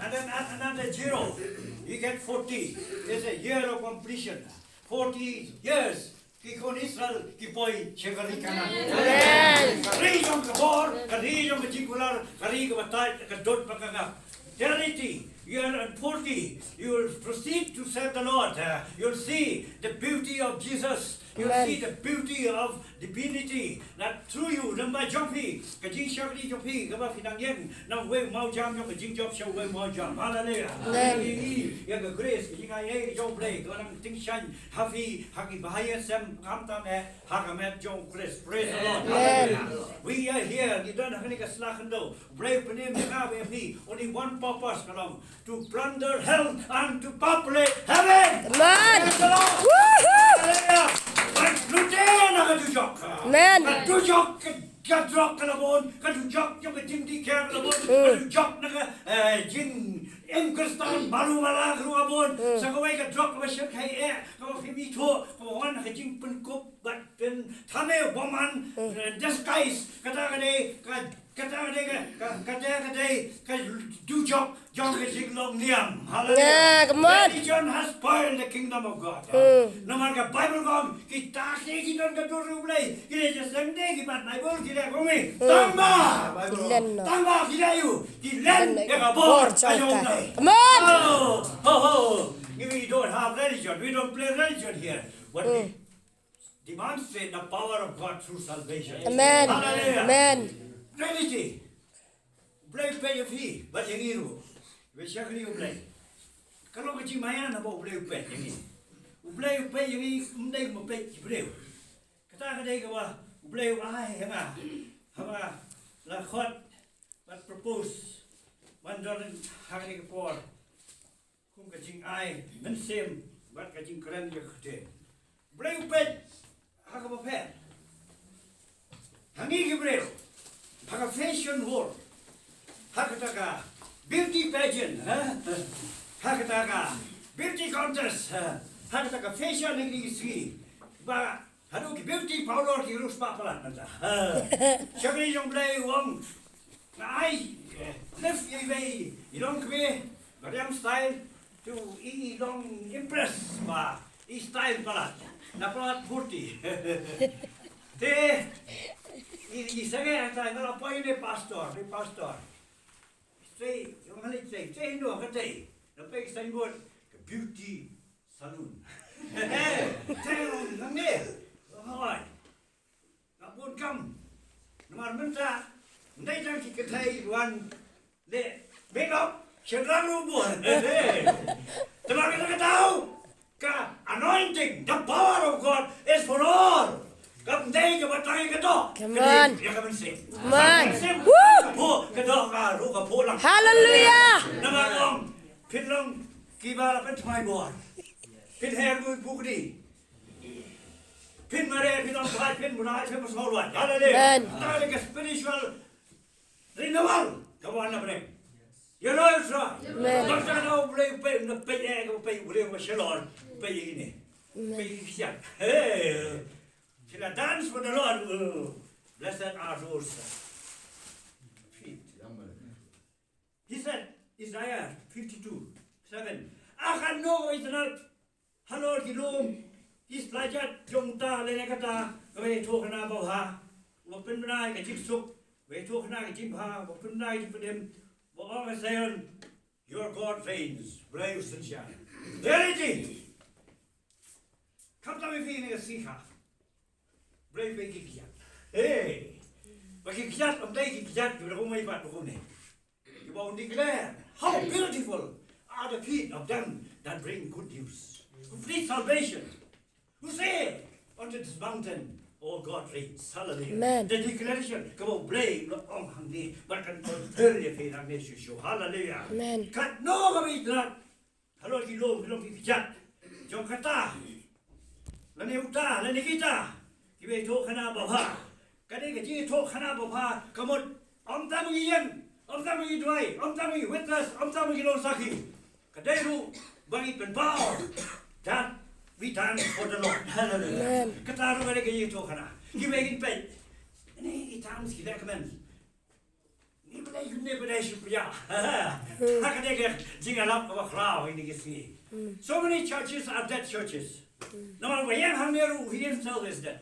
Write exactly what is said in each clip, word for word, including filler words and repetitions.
And then add another zero. You get forty. It's a year of completion. Forty years. Ki khun Israel ki poi sha ka ri Kanaan. Ka ri jong ka bor, ka ri jong ka jingkular, ka ri kaba tied, ka dud bad ka ngap. Charity, you are at forty. You will proceed to serve the Lord. Uh, you'll see the beauty of Jesus. You'll see the beauty of divinity. That through you, lem bad jong phi, ka jingshakri jong phi, kaba phi nang ïeng na uwei u mawjam jong ka jingjop sha uwei u mawjam. Hallelujah. Ïa ka grace, ka jingai ei jong U Blei, kaba nang tyngshaiñ ha phi, ha ki bahaïing sem, khamtam eh ha ka met jong U Khrist. Praise the Lord. Hallelujah. We are here, ngi don ha kane ka sla khyndew. U Blei u pynim ïa nga bad ïa phi, only one purpose ka long, to plunder hell and to populate heaven. Praise the Lord. Hallelujah. Ban lute na ka dujok. Ka dujok ka, ka drok ka la bun, ka dujok jong ka jingdih ka la bun, ka dujok na ka, eh, jingim Khristan malu mala ka ruh ka bun. Sa kawei ka drok kaba shyrkhei eh, kaba phim ithuh, kaba wan ha ka jingpynkup bad pynthame u bymman, eh, disguise, kata ka dei ka, kata ka dei ka, ka, kata ka dei ka dujok jong ka jinglong niam. Hallelujah. Religion has spoiled the kingdom of God. Namar ka Bible ka ong, kita ki, ki don ka dur U Blei, ki leh jingïaseng de, ki bat Bible, ki leh kumne. Tang ba, tang ba ki leh aïu, ki len ïa ka bor ka jong U Blei. Come on. Oh, ho, ho. We don't have religion. We don't play religion here. What we demonstrate the power of God through salvation. Amen. Hallelujah. Amen. Trinity. U Blei u peit ïa phi bad ïa ngi ruh. Ba shakri U Blei. Ka long ka jingmaïan haba U Blei u peit ïa ngi. U Blei u peit ïa ngi, um dei kumba peit ki briew. Kata ka dei kaba U Blei u ai ha nga, haba la khot bad propose ban don ha kane ka por kum ka jingai mynsiem bad ka jingkren ïa ka ktien. U Blei u peit ha kaba pher ha ngi ki briew, ha ka fashion world, ha kata ka beauty pageant, ha, ha kata ka beauty contest, ha, ha kata ka fashion ha kine ki sngi, ba haduh ki beauty parlour ki ruh spah palat mynta. Ha. Shakri jong U Blei u ong, nga ai, eh, lift ïa iwei i long kmie, ba riam style, to i long impress ba i style palat. Na palat forty. Te i, i sangeh hangtai, nga la poi ne pastor, ne pastor. Te, jong hane te, te hino ka te. Na pei signboard ka beauty salon. Te ong nangne. Hoi. Nga bun kam. Namar mynta, ym dei tang ki kynthei ruh wan leh makeup, shynrang ruh bun. Te namar kata ka daw, ka anointing, the power of God is for all. Kam dei kaba tang ïa ka doh. Come on. Ka dei ïa ka mynsiem. Come on. Ka mynsiem ka phuh, ka doh ka ruh ka phuh lang. Hallelujah. Namar ong, phin long kiba la pynthymmai bor. Phin her gu pukri. Phin mareh, phin ong Trai, phin buhai, phin buhai. Hallelujah. Amen. Tang ka spiritual renewal ka wan na bneng. Ïa ro ïa Trai. Amen. Bad ka dei U Blei u peit, na peit eh, ka peit U Blei u shalom, peit ïa kine. Amen. Peit ïa ki kjat. Hey. Sila dance for the Lord. Oh. Blessed are those feet. He said, Isaiah fifty-two seven, "A katno ka itynnad halor ki lum ki slajat jong uta lane kata kaba ïathuhkhana babha, uba pynbna ïa ka jingsuk, uba ïathuhkhana ïa ka jingbha, uba pynbna ïa ka jingpynim, uba ong ha Zion, 'Your God reigns.'" Blei u synshar. Reality. Khamtam ïa phi ne ka sngi kha. Blei peit ki kjat. Hey. Ba ki kjat, ym dei ki kjat kiba da kumne bad da kumne. Kiba ong declare, "How beautiful are the feet of them that bring good news, who preach salvation, who say unto this mountain, 'O God reigns.'" Hallelujah. Amen. The declaration, kaba U Blei u la ong hangne, bad kan confirm ïa phi nangne shuh shuh. Hallelujah. Amen. Katno kaba itynnad halor ki lum, ki lum ki kjat jong kata lane uta lane kita kiba ïathuhkhana babha. Ka dei ka jingïathuhkhana babha ka mut ym tang ba ngi ïeng, ym tang ba ngi duwai, ym tang ba ngi witness, ym tang ba ngi long sakhi. Ka dei ruh ba ngi pynpaw that we dance for the Lord. Hallelujah. Amen. Kata ruh ka dei ka jingïathuhkhana. Kiba kin peit, ne i dance ki leh kmen. Ngi ba Ai, ne ba dei shu pia. Ha ka dei ka jingïalap kaba khraw ïa kine ki sngi. So many churches are dead churches. Namar ba ïeng hangne ruh, he himself is dead.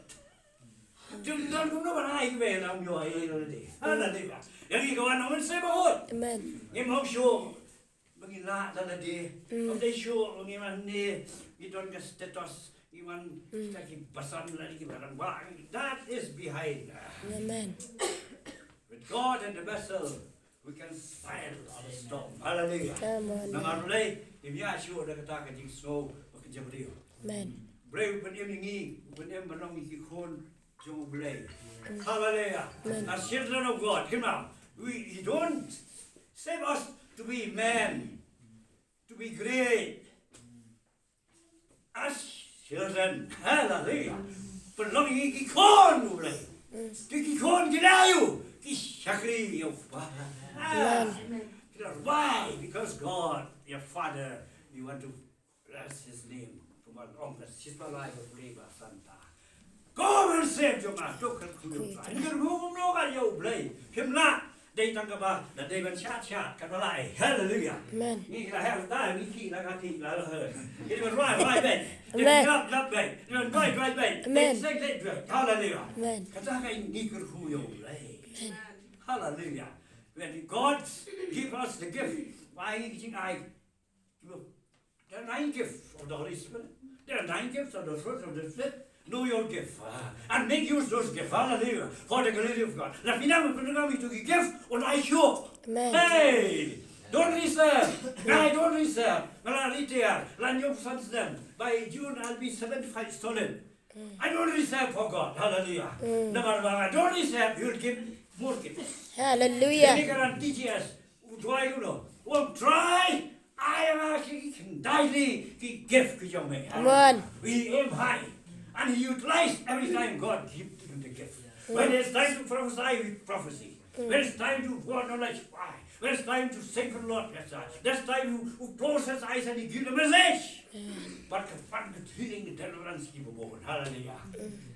Jong don kumno ban ai kiba ïa lam ïoh ïa lade. Haleluya. Ïa ngi ka wan ong mynsiem ba hut. Amen. Ngim hok shuh ba ngi lah da lade. Ym dei shuh ba ngi wan ne ngi don ka status, ngi wan kita ki basan lade ki basan ba. That is behind. Amen. With God and the vessel, we can sail on the storm. Hallelujah. Amen. Namar Blei, im ïa shuh da kata ka jingsngew ba ka jingbriew. Amen. Blei u pynim ïa ngi, u pynim ban long ïa ki khun jong u Blei. Hallelujah. Amen. As children of God, you know, we, he don't save us to be men, to be great. As children, hallelujah. Pynlong ïa ngi ki khun u Blei. Ki, ki khun ki dei u, ki shakri ïa u Kpa. Amen. Why? Because God, your Father, we want to bless his name. Kumba ong ka shispah lai ka pule ba santa. Ko mynsiem jong nga, to kyrkhu ïa u Trai. Kyrkhu kumno ka ïa u Blei. Phim lah dei tang kaba la dei ban shat shat kaba lai. Hallelujah. Amen. Ngi la hel da ngi ki la ka ki la la he. Ngi ban rwai rwai beit. Ngi ban lap lap beit. Ngi ban rwai rwai beit. Amen. Ngi seng leit beit. Hallelujah. Amen. Kata ka ngi kyrkhu ïa u Blei. Amen. Hallelujah. When God give us the gift, why ngi ki jing ai There are nine gifts of the Holy Spirit. There are nine gifts of the fruit of the Spirit. Know your gift, ah, and make use those gifts. Hallelujah. For the glory of God. La pynang pynang itu ki gift un ai shuh. Amen. Hey, don't reserve. Ngai, don't reserve. Nga la retire. La ñiewphew san snem. By June I'll be seventy-five solid. I don't reserve for God. Hallelujah. Namar ba I don't reserve, he will give more gifts. Hallelujah. Ini karan T G S. U Trai u lo. U Trai, ai ïa nga ki khyndai tylli ki gift ki jong me. Amen. We aim high. And he utilized every time God give to him the gift. When it's time to prophesy, we prophesy. When it's time to pour knowledge, why? When it's time to sing for the Lord, that's why. That's time you, you close his eyes and he give the message. But ka pan ka healing, deliverance ki bobon. Hallelujah.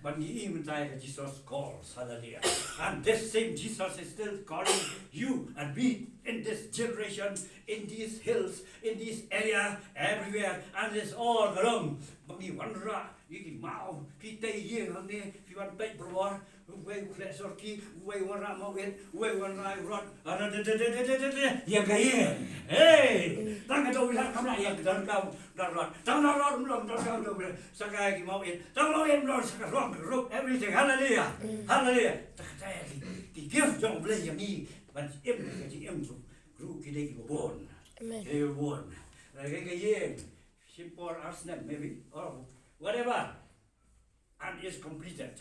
But ngi i mynta ka Jesus calls. Hallelujah. And this same Jesus is still calling you and me in this generation, in these hills, in this area, everywhere. And it's all along. Ba ngi wanrah, ngi ki maw, ki tei ïing hangne, ki wan peit bor. Uwei u khleh sorki, uwei u wanrah mawit, uwei u wanrah rot. Ara de de de de de de de. Ïa ka ïing. Hey! Tang ka dei u ïa kam la ïa ka dang kam da rot. Tang da rot mlom da kam da. Sa ka ki mawit. Tang mawit mlom sa ka rong ka rup. Everything. Hallelujah. Hallelujah. Ta ka ta ïa ki, ki gift jong Blei ïa ngi. Ban im ka jingim ruh. Ruh ki dei ki bobon. Amen. Ki dei ki bobon. Ka ïing. Shipor arsnem maybe. Or whatever. And is completed.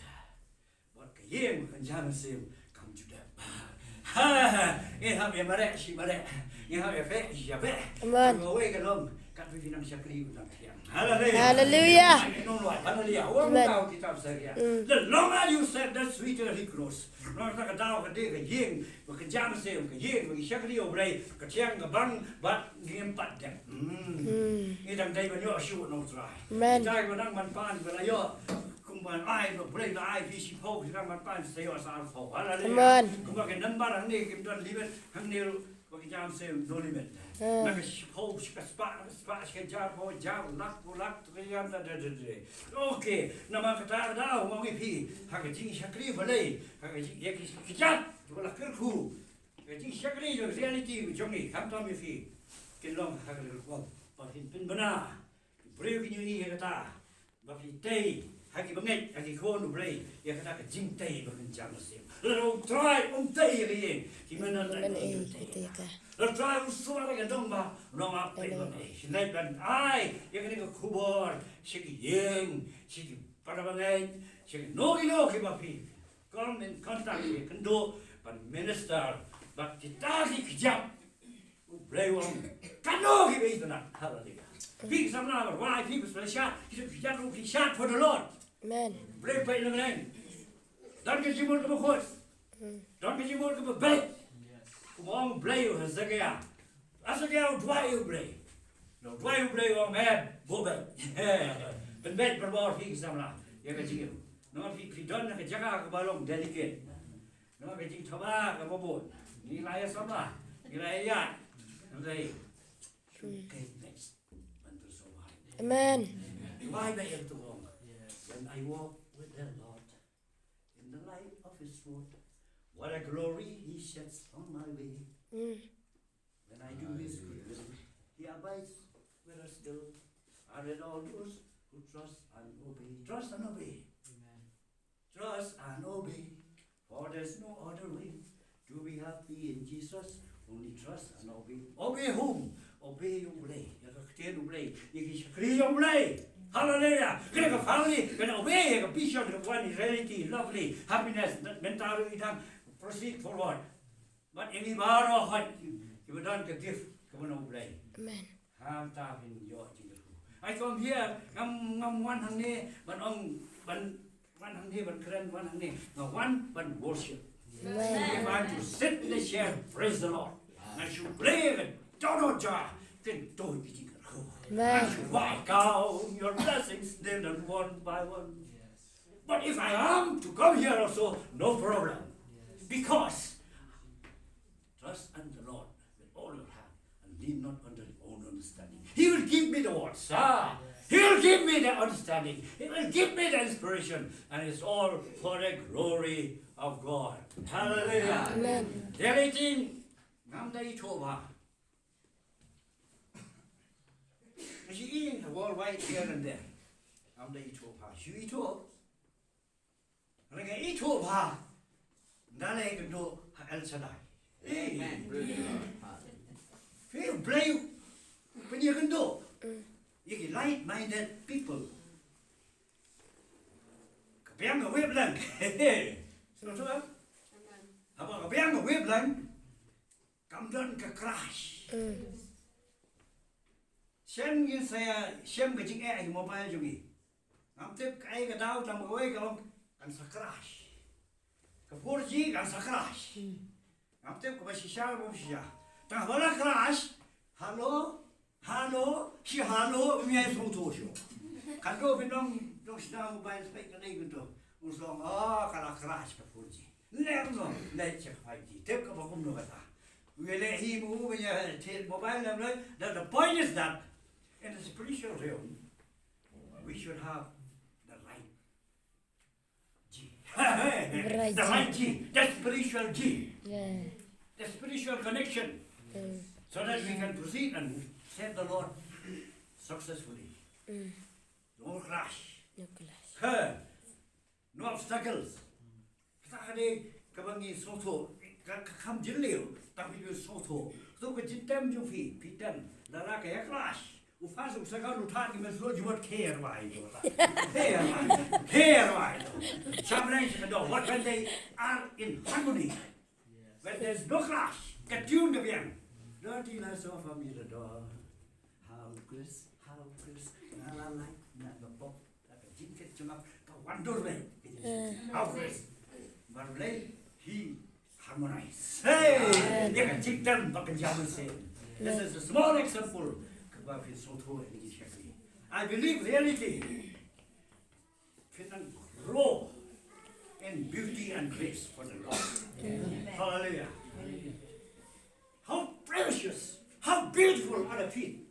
Wat ka ïing kynja mynsiem kam ju dep. Ha, ha, ha. Ngi hap ïa mareh shi mareh. Ngi hap ïa peh shi ïa peh. Amen. Kawei ka long katba phi nang shakri u nang thiang. Hallelujah. Hallelujah. Ngi nong lwai. Hallelujah. Amen. Wan ka kitab Saria. The longer you serve, the sweeter he grows. Nong ka daw ka dei ka ïing ba kynja mynsiem, ka ïing ba ki shakri ïa u Blei, ka thiang ka bang bad ngim pat dep. Ngi dang dei ban ïoh shuh na u Trai. Amen. Ngi dei ban nang ban pan ban ïoh. Kumba ai ba Blei la ai phi shiphew, ngi dang ban pan sa ïoh sa arphew. Haleluya. Amen. Kumba ki nambar hangne kim don limit, hangne ruh ba ki jam se no limit. Na ka shiphew, shi ka spah, na ka spah, shi ka jar phew, jar lak, phew lak, trilion, da da da da. Okay, namar kata ka daw ma ngi phi ha ka jingshakri Blei, ha ka jing, ïa ki kjat ba la kyrkhu. Ka jingshakri jong reality jong ngi khamtam ïa phi. Kin long ha ka lynti ba phin pynbna. Ki briew kin ïohi ïa kata ba phi tei ha ki bangeit, ha ki khun u Blei, ïa kata ka jingtei ba kynja mynsiem. Lada u Trai um tei ïa ka ïing, ki myn nang tei ïa ka. Lada u Trai um sumar ïa ka dong ba nong ap tei ba ngai. Shin leit ban ai ïa kane ka khubor sha ki ïing, sha ki para bangeit, sha kino kino kiba phi come in contact, phi kynduh ban minister bad kita ki kjat. U Blei u ong katno kiba itynnad. Haleluya. Phi ki samla ba rwai, phi ba sngewsih, ki kjat ruh ki shat for the Lord. Amen. Blei peit lem neng. Don ka jingmut kaba khuid. Don ka jingmut kaba beit. Kumba ong Blei u ha Hesekiah. Hesekiah u duwai u Blei. U duwai u Blei u ong, eh, buh beit. Pynbeit pynbor phi ki samla ïa ka jingim. Namar phi, phi don ha ka jaka kaba long delicate. Namar ka jingthaba kaba bun. Ngi la ïa samla, ngi la ïa ïaid. Hynrei shu kynmaw ban pyrshah. Amen. Why the end to all? When I walk with the Lord in the light of His word, what a glory He sheds on my way. Mm. When I do His good will, He abides with us still. Are all those who trust and obey. Trust and obey. Amen. Trust and obey, for there's no other way to be happy in Jesus. Only trust and obey. Obey whom? Obey ïa U Blei. Ïa ka ktien U Blei. Ïa ki shakri ïa U Blei. Hallelujah. Kane ka family kan obey ïa ka vision ka wan in reality. Lovely. Happiness. Mynta ruh i dang proceed forward. Bad ïa ngi baroh hooid kiba don ka gift kaba na U Blei. Amen. Hangta phin ïoh jingkyrkhu. I come here, ngam, ngam wan hangne ban ong, ban wan hangne ban kren, wan hangne. Nga wan ban worship. Amen. If I am to sit in the chair, praise the Lord. Nga shu play ka dohnud ja, phin duh ïa ka jingkyrkhu. Amen. Nga shu write down your blessings, nail them one by one. But if I am to come here also, no problem. Because trust in the Lord with all your heart and lean not on your own understanding. He will give me the words. Ah, He will give me the understanding. He will give me the inspiration. And it's all for the glory of God. Hallelujah. Amen. Reality, ngam da ithuh bha. Nga shu i worldwide here and there. Ngam da ithuh bha. Shu ithuh. Nga ithuh bha. Nda lei kynduh ha El Shaddai. Amen. Praise the Lord. Phi U Blei u pynïakynduh ïa ki like-minded people. Ka biang ka wavelength. Sngewthuh? Haba ka biang ka wavelength, kam don ka crash. Shen ngin sa ïa shem ka jingeh ha ki mobile jong ngi. Ngam tip kaei ka daw tang ba kawei ka long kan sa crash. Ka four G kan sa crash. Ngam tip kaba shisha bym shisha. Tang ba la crash. Hello, hello, shi hello, ym ïai sngewthuh shuh. Katto phin long, long shna mobile spek ka dei katto. Un sa ong, oh, ka la crash ka four G. Lem noh, leit sha ka five G. Tip kaba kumno kata. U ïaleh hi mo, u ïa thied mobile lem lem. The, the point is that in the spiritual realm, we should have the right G. Right. The right G. The spiritual G. Yeah. The spiritual connection. Mm. So that we can proceed and serve the Lord successfully. Mm. No crash. No crash. Huh. No obstacles. Kata ka dei kaba ngi sngewthuh, ka, ka kam jylliew, tang phi ju sngewthuh. To ka jingtem jong phi, phi tem, lada ka ïa crash. U fas u sagan u thad ngi men sngewthuh jubor kher wai to ta. Kher wai, kher wai to. Sha bneng sha ka daw, what when they are in harmony. When there's no crash, ka tune ka biang. Dirty nice of a mirador. How Chris, how Chris, na la lai, na la pop. Ka jingkit jingap ka wan dur lei. Ka jingkit jingap. How Chris. Wan lei, he harmonize. Hey! Ïa ka jingtem bad ka jingmynsiem. This is a small example. Kaba phin sngewthuh ïa ka jingshakri. I believe reality. Phin nang grow in beauty and grace for the Lord. Hallelujah. How precious, how beautiful are the feet.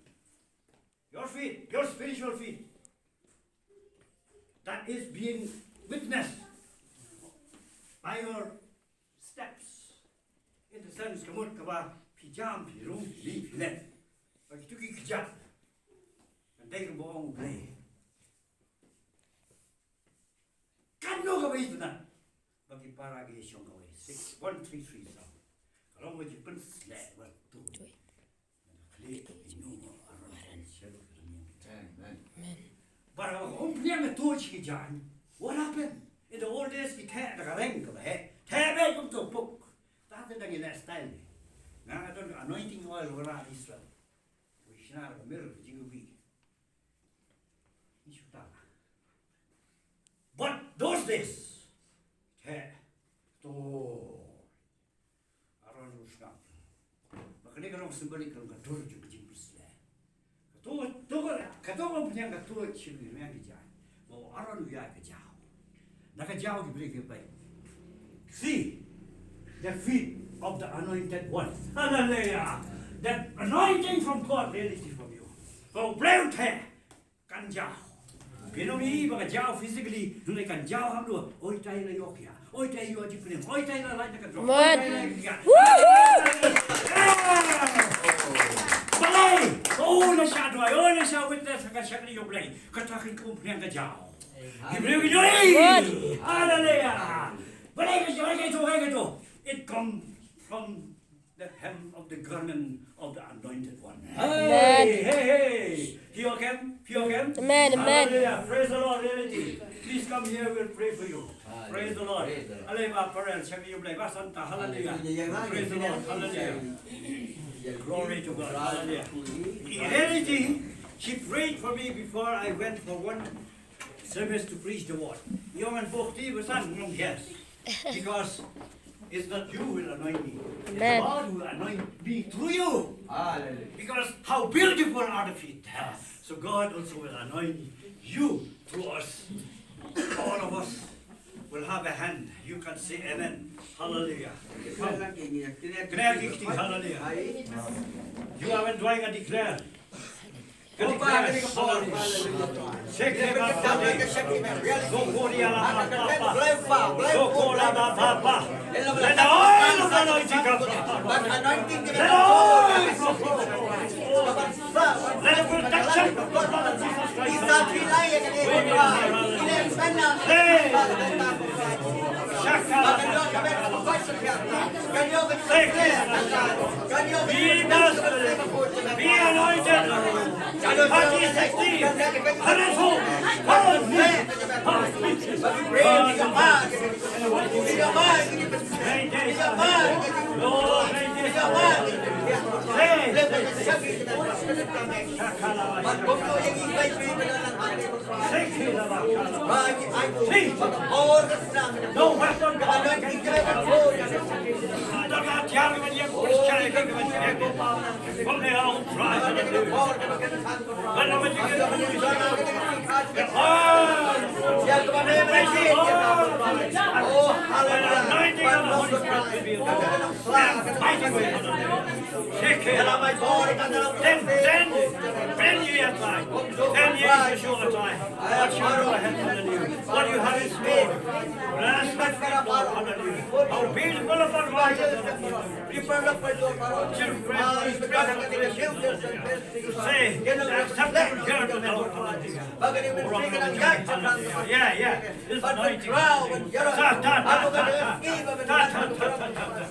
Your feet, your spiritual feet. That is being witnessed by your steps. In the sense, ka mut kaba phi jam, phi rung, phi leit, phi leit. Ba kito ki kjat. Ka dei kaba ong U Blei. Katno kaba itynnad. Ba ki para ki shong kawei. Six, one three three Psalm. Ka long ba ki pynsleh ba tu. Amen. Amen. But uh, um, pynïaid ka tuid sha ki jaiñ. What happened? In the old days, ki theh da ka reng kaba heh. Theh beit kum to puk. Te te dang ïa leh style ne. Nga nga don anointing oil wala Israel. Wi shna da ka mir ka jingwih. Ni shu ta. But those days, theh to Aaron u sngap. Ba kane ka long symbolic ka long ka dur jong ka jingpynsleh. Kato, to ka, kato ka pynïaid ka tuid sha ki rmiang ki jaiñ. Ba u Aaron u ïaid ka jaw. Na ka jaw ki briew ki peit. See, their feet of the anointed one. Hallelujah. That anointing from God really is from you. Ko Blei u theh kan jaw. Phi ong ïa ba ka jaw physically, hynrei kan jaw ha duh. Oi tai la ïoh ïa. Oi tai ïoh ji pynïeng. Oi tai la lait na ka drok. Oi tai la ïoh ïa. Balei? Oh, na sha duwai. Oh, na sha witness ka shakri ïoh Blei. Kata ki kum pynïeng ka jaw. Ki briew ki dei. Hallelujah. Balei ka jaw ka jaw ka jaw. It come from the hem of the garment of the anointed one. Amen. Hey, hey, hey. Phi ong em? Phi ong em? Amen, amen. Hallelujah. Praise the Lord, reality. Please come here, we'll pray for you. Praise the Lord. Praise the Lord. Ale ba parel, shakri ïoh Blei, ba santa. Hallelujah. Hallelujah. Praise the Lord. Hallelujah. Glory to God. Hallelujah. In reality, she prayed for me before I went for one service to preach the word. Ïa ngan buh kti ba san, yes. Because it's not you will anoint me. It's God will anoint me through you. Hallelujah. Because how beautiful are the feet. So God also will anoint you through us. All of us will have a hand. You can say amen. Hallelujah. Come. Hallelujah. You have been doing a declare. Let the oil of the anointing come from the Lord. Let the oil flow from the Lord. Let the protection of the blood of Jesus Christ. Hey. Shaka. Be blessed. Be anointed. Hadi sekti. Hadi so. Hadi. Hadi. Hadi. Hadi. Hadi. Hey. Shaka. No weapon formed against you. Ten, ten, ten years ago, ten years ago, what shall you have in the news? What you have in store? Bless the Lord, hallelujah. How beautiful of our life. People of the Lord, children, say, accept the word of the Lord, hallelujah. Yeah, yeah. This anointing. Ta, ta, ta, ta, ta. Ta, ta, ta, ta, ta, ta.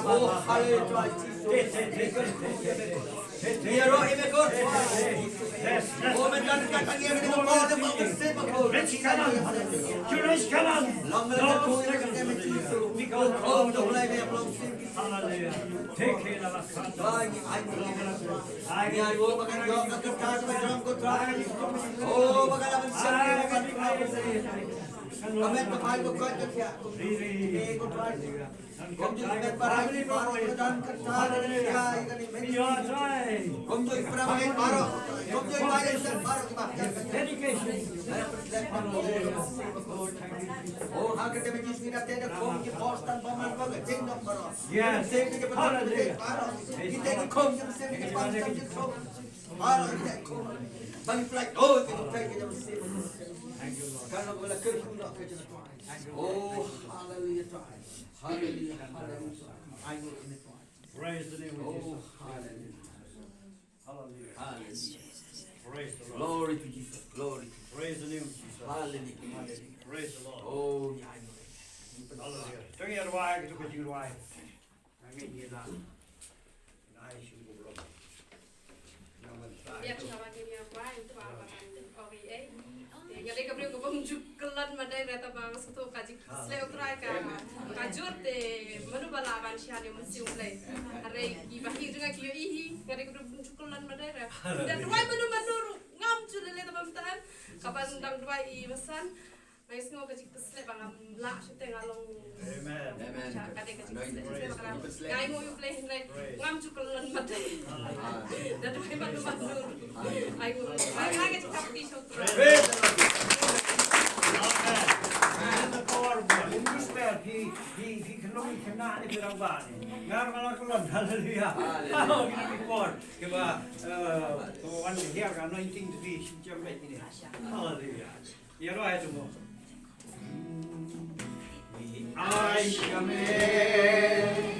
Oh, hallelujah. Hallelujah. Take care of us. Dedication. Yes. Hallelujah. Oh, hallelujah. Hallelujah. Hallelujah. Praise the name of Jesus. Hallelujah. Hallelujah. Praise the Lord. Glory to Jesus. Glory to Jesus. Praise the name of Jesus. Hallelujah. Hallelujah. Praise the Lord. Oh, yeah, I know. Hallelujah. Tang ïa rwai, kita ka jingïarap. Ngi ïa la. Ngi ïa shu burom. Ïa, nga ba ngi ïa rwai, to ba ba kan ong ïa. Ïa, ïa, ka briew ka bym ju kla. Lon madai re ta bang satu ka jingsleh U Trai ka, ka jur te manu bala ban shan ïa u Mynsiem Blei. Hare ki bahi jong nga ki ïohi hi, nga dei ka dum shu lon madai re. Da duwai manu manu ruh ngam ju leh leh ta bam tahan. Ka ban dang duwai i basan. Nga sngew ka jingsleh ba ngam lah shu te nga long. Amen. Amen. Ka dei ka jingsleh shu te ba ka dang. Nga ai nguh ïa U Blei hynrei ngam ju lon madai. Da duwai manu manu. Ai nguh. Ai ka jingkap ki shu. Praise the Lord. Amen. Praise the Lord. Phi, phi, phi kynnoh, phi kynnoh ni phi rang ba ni. Ngar ba la kulon. Hallelujah. Hallelujah. Oh, phi por. Kiba, eh, kiba wan hiar ka anointing to be shu jam right ni. Hallelujah. Ïa ro ai tu mo. Ai shamen.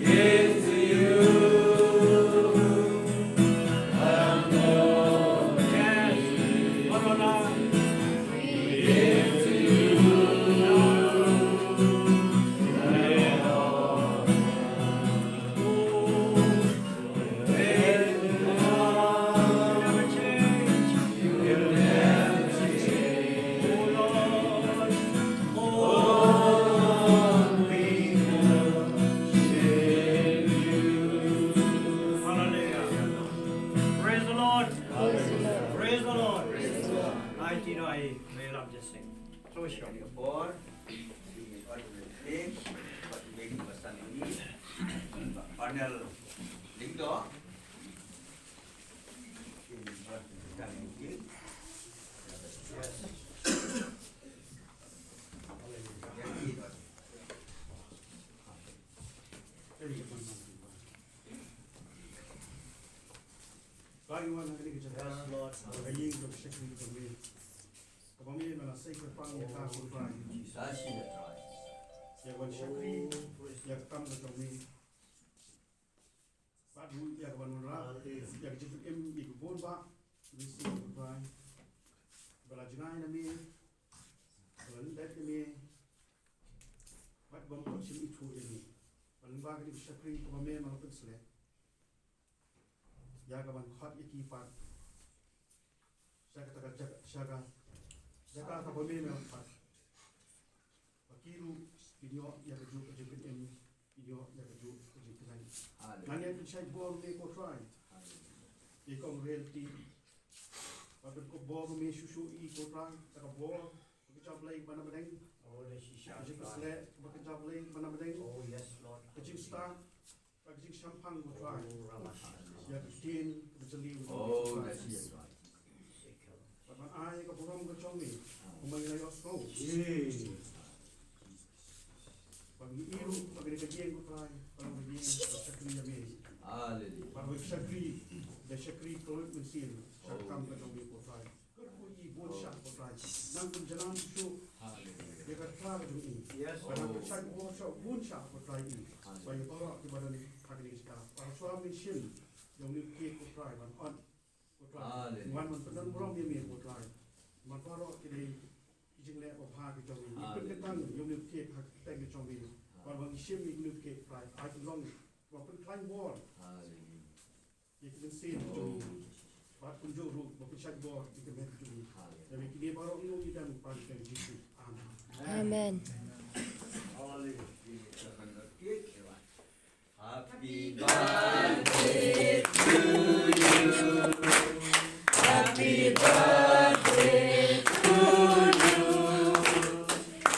Yes. Hallelujah. Praise the Lord. Praise the Lord. Ai ti no ai, we love just sing. So sure. Por, panel ding do. Yes, Lord. Kaba me me la sacrifice ïa ka, ko Trai. Ïa ka ban shakri ïa ka kam ka jong me. Bad ruh ïa ka ban wanrah ïa ka jingpynim ïa ki bun bah, mynsiem, ko Trai. Ba la jngai na me, ba la lyndet na me, bad bym pat shym ithuh ïa me. Bad lyngba kane ka shakri kaba me me la pynsleh, ïa ka ban khot ïa ki pat sha kata ka jaka, sha ka jaka kaba me me la khot. Ba ki ruh kin ïoh ïa kajuh ka jingpynim, kin ïoh ïa kajuh ka jingpynim. Hallelujah. Ngan ïa pynshait bor me, ko Trai. Hallelujah. Ïa ka kong Realty. Ba pynkup bor ma me shuh shuh ïa i ko Trai, da ka bor ba ka jingïablei ba na bneng. Oh, da shisha. Ka jingpynshlur ba ka jingïablei ba na bneng. Oh, yes, Lord. Ka jingstad, ka jingshemphang ko Trai. Oh, Rama. Ïa ka ktien, ka jingïablei. Oh, da shisha. Bad ban ai ka burom ka jong me. Kumba ngi la ïohsngew. Ba ngi ïohi ba kane ka ïing ko Trai, ba kane ka ïing ka shakri ïa me. Haleluya. Ba kane ka shakri, da shakri ka lok mynsiem sha ka kam ka jong me ko Trai. Kyrkhu ïa i bun shah ko Trai. Nang pynjlan shuh. Haleluya. Ïa ka rta ka jong i. Yes. Ba nang pynshait bor shuh bun shah ko Trai i. Haleluya. Ba ïa baroh kiba don ha kane ka jaka. Ba shuwa mynsiem jong ngi ko Trai ban ot. Ko Trai. Haleluya. Wan ban pyndon burom ïa me ko Trai. Namar baroh ki dei ki jingleh babha ki jong me. Haleluya. Pynkyntang ïa une u ktieh ha ka kyrteng ka jong me. Haleluya. Wan ban shim ïa une u ktieh Trai. Ai ki long ba pynkhlaiñ bor. Haleluya. Ïa ki mynsiem ki jong me. Oh. Bad kumjuh ruh ba pynshait bor ïa ki met ki jong me. Haleluya. Ïa me kine baroh ngi ong ïa ka kyrteng Jisu. Amen. Amen. Haleluya. Happy birthday to you.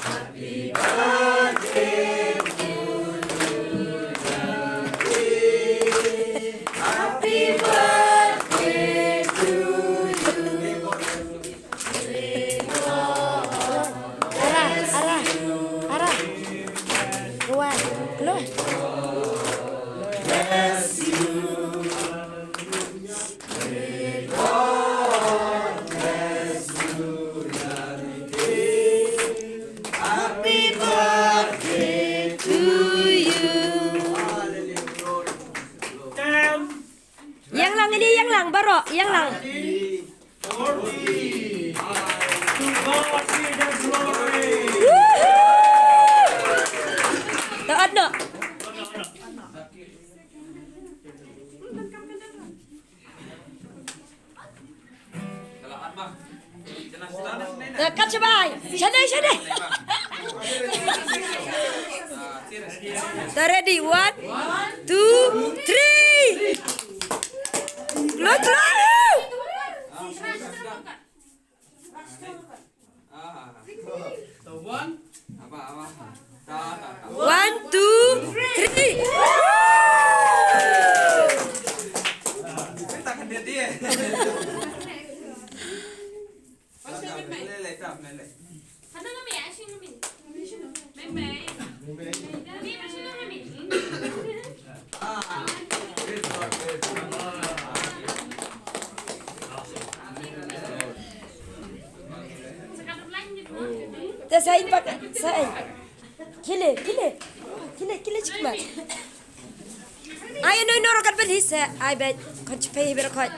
Happy birthday to you. Happy birthday to you. Happy birthday to you. Ara, ara, ara. Keluar, keluar. Happy birthday to you. Ïeng lang, ïeng lang baroh, ïeng lang. Woohoo! To ot noh. Kat shabai. Shane, shane. Ready, one, two, three. Kloi, kloi. One, two, three. Te sa ïa pak, sa ïa. Khie leh, khie leh. Khie leh, khie leh shikmat. Ai, no, no, rokat bad hi sa. Ai, bad. Khot shipei hi bad khot.